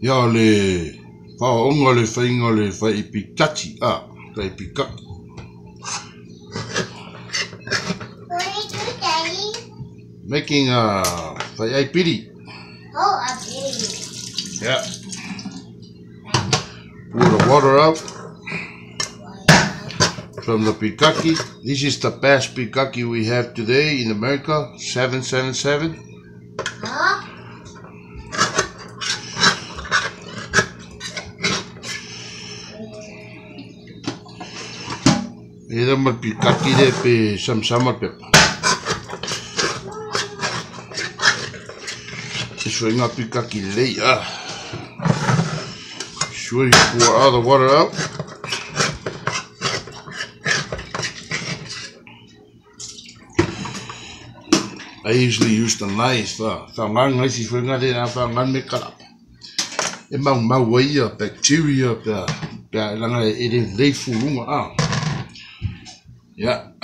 Ia o le faaooga o le faiga o le fai pitati, fai pikaki. What do you do, Daddy? Making a fai piri. Oh, a piri. Yeah. Pour the water out from the pikaki. This is the best pikaki we have today in America, 777. Huh? Eda ma pikaki le pe samsama pepa. This way ngā pikaki lei ah. Sure you pour all the water out. I usually use the knife. Wha ngā ngai si fwe ngā re nā wha ngā me kara. E mau mau ai ia bacteria pea, pea langa e re lei furunga ah. Yeah.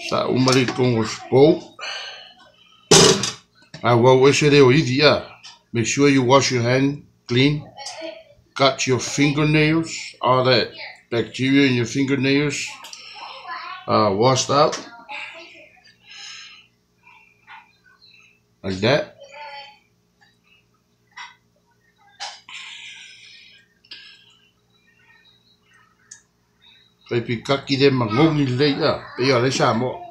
Sa umari kongo spo. A wau ese reo ivi ah. Make sure you wash your hand clean. Cut your fingernails, all that bacteria in your fingernails washed out. Like that. Kai pikaki le mangongi lei a, pe ia le sa mo.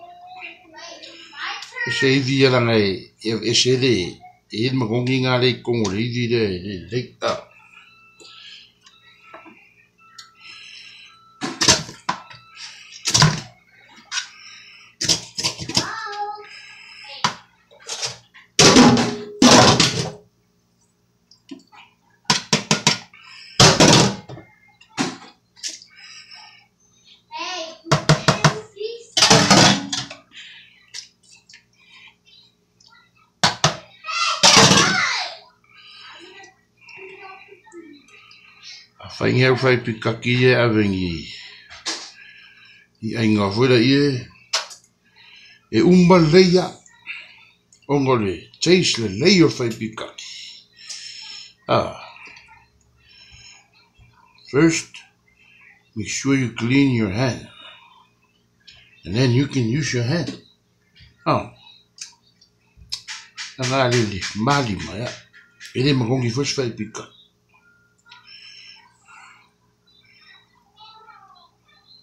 E se ivi e langa e, e se le, e mangongi ngā lei kongo le ivi le, le lei a. Whainga au whai pikaki e awengi. I ai ngā whera i e. E umba leia. Ongo le taste le lei o whai pikaki. Ah. First, make sure you clean your hand. And then you can use your hand. Oh. Nga le mali maya. E le makongi first whai pikaki.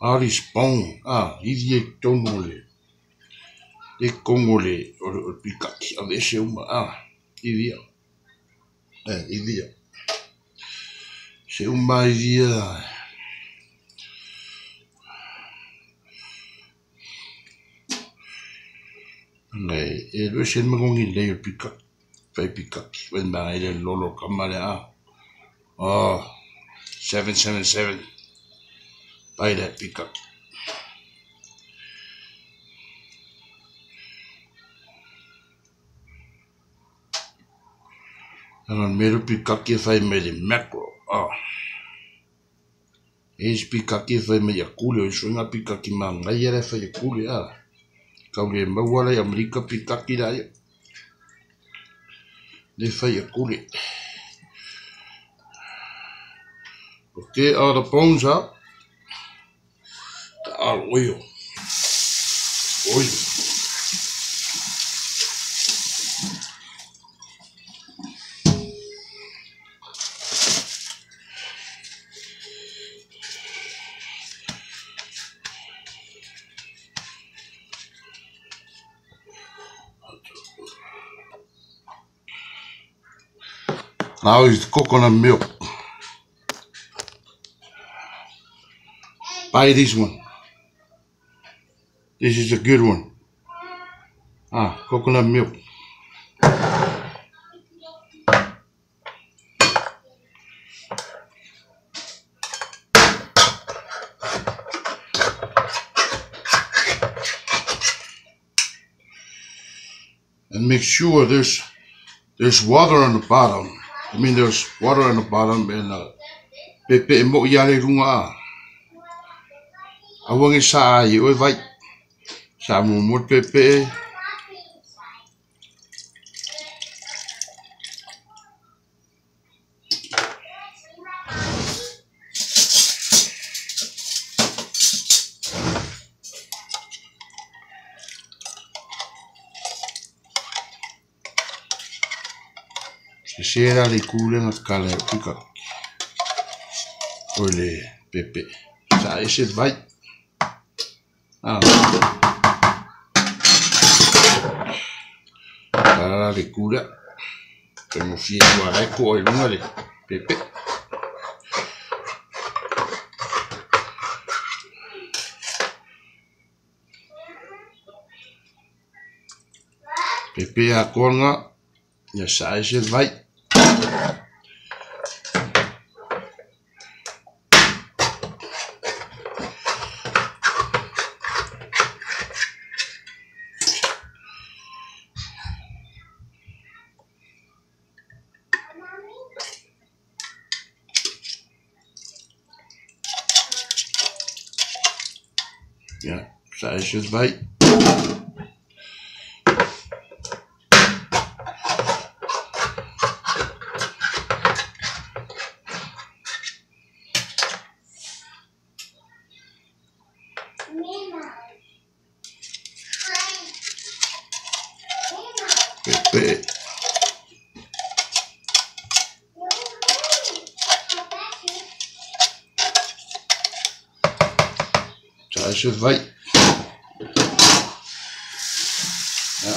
All this bone, ivi e tono le, le kongo le, o le pikaki, a ese uma, ivi a, ivi a. Se uma ivi a. Ngai, e lue se makongi lei o pikaki, whai pikaki, wen maa ele lolo kamale a. Oh, 777. Buy that pikaki. Ang mero pikaki whai me le macro. Oh. Es pikaki whai me ia kule, o iswenga pikaki maa ngai ara whai a kule a. Kau le mauala i Amerika pikaki la ia. Le whai a kule. Okay, all the bones out. The oil. Oil. Now is coconut milk. Buy this one. This is a good one. Coconut milk. And make sure there's water on the bottom. I mean, there's water on the bottom and pepe e mo iale runga a. Aua ne saa ai e oe vai. Saa muamua le peepee. Sese la le itu lea na tatala ai lou pikaki, oi le peepee. Saa ese le vai. Tala la le itu lea. Faigofie aua o la e to'a i luga le peepee. Peepee atoa lena, ia saa ese le vai. Ia, saa ese le vai. Peepee. Saa ese le vai. Ia.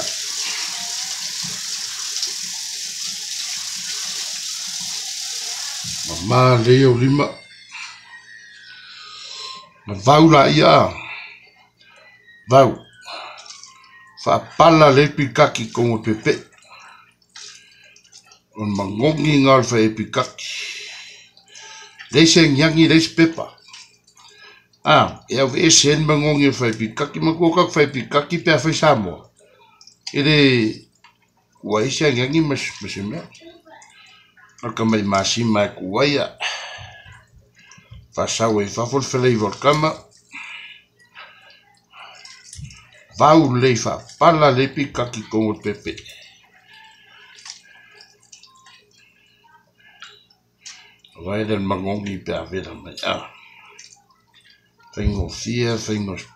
Mamā lelei ou lima. Na vau laia a. Vau. Faapala lelei pikaki i totonu o le peepee. O le magogi lena o le fai ai pikaki. Leai se agiagi leai se pepa. E aveese ai le magogi o le fai pikaki. Manatua tatou fai pikaki pe a fai Samoa, e le ua ai se agiagi ma se mea. O le tamai masima e tu ai faasau ai i fafo le flavor o le tama. Vau lelei faapala lelei pikaki i totonu o le peepee. Vaai lea i le magogi pe a vela mai. Faigofie, faigofie.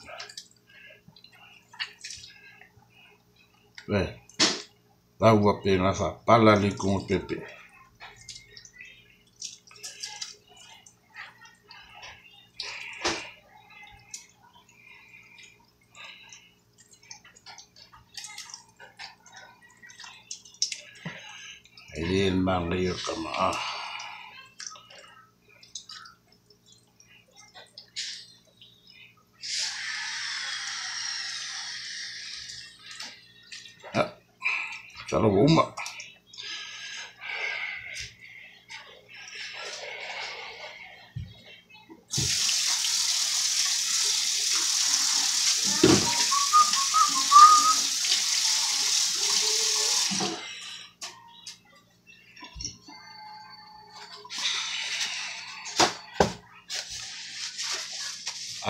Vau faapena faapala lelei i totonu o le peepee. E le le manaia o le tama. Masalo ua uma.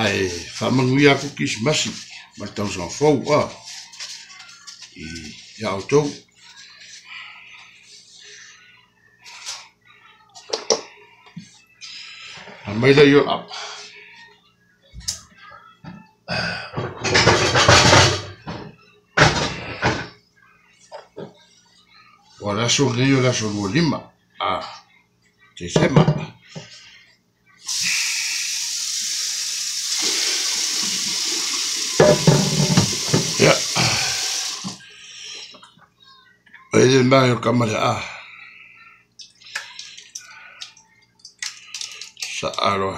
Ae faamanuia atu Kerisimasi ma le tausaga fou ia outou. Aumai laia o le apa. Ua le aso lenei o le aso 25 Tesema. Ia. E le mai o le tama lea. Saa loa.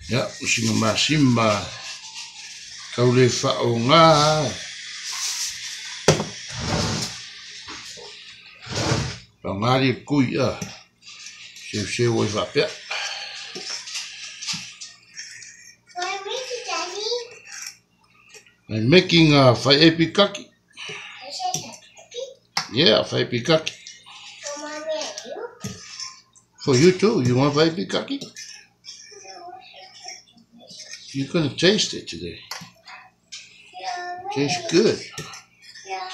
Ia, o sina masima tau le faaaoga. Pagali kui a. Seu ai faapea. What are you making, Daddy? I'm making a fa'e'e pikaki. I said a Yeah, fa'e'e pikaki. For Mommy and you? For you too. You want fa'e'e pikaki? You're gonna taste it today. Tastes good. Yeah.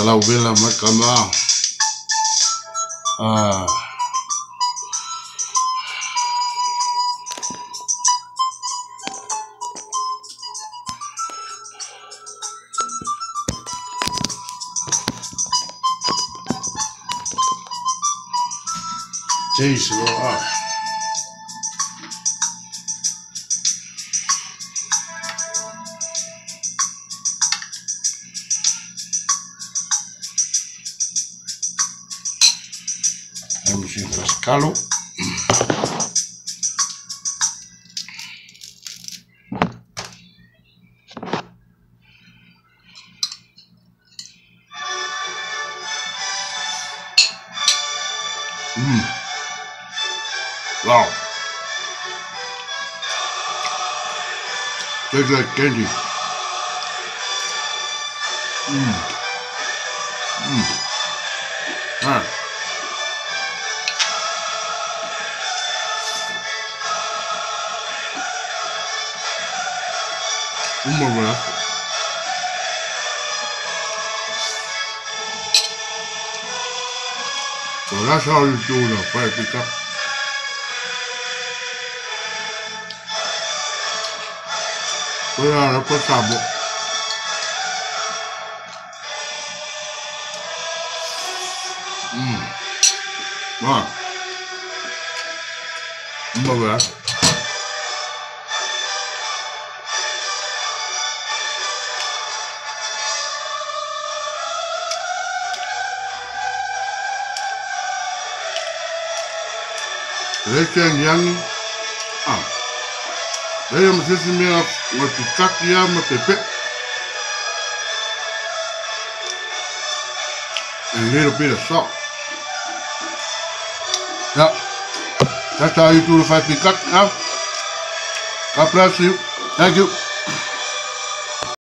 Lau vela makama. Taste loa. Scalo. Wow. Tastes like candy. Man. Uma. So that's how you do the fire pickup. Put on a pasabo. Wow. Uma. Le yang ah. Leia ma sisi mea ma pikaki ia ma pepe. And a little bit of salt. Yeah. That's how you do the fa'e'e pikaki now. God bless you. Thank you.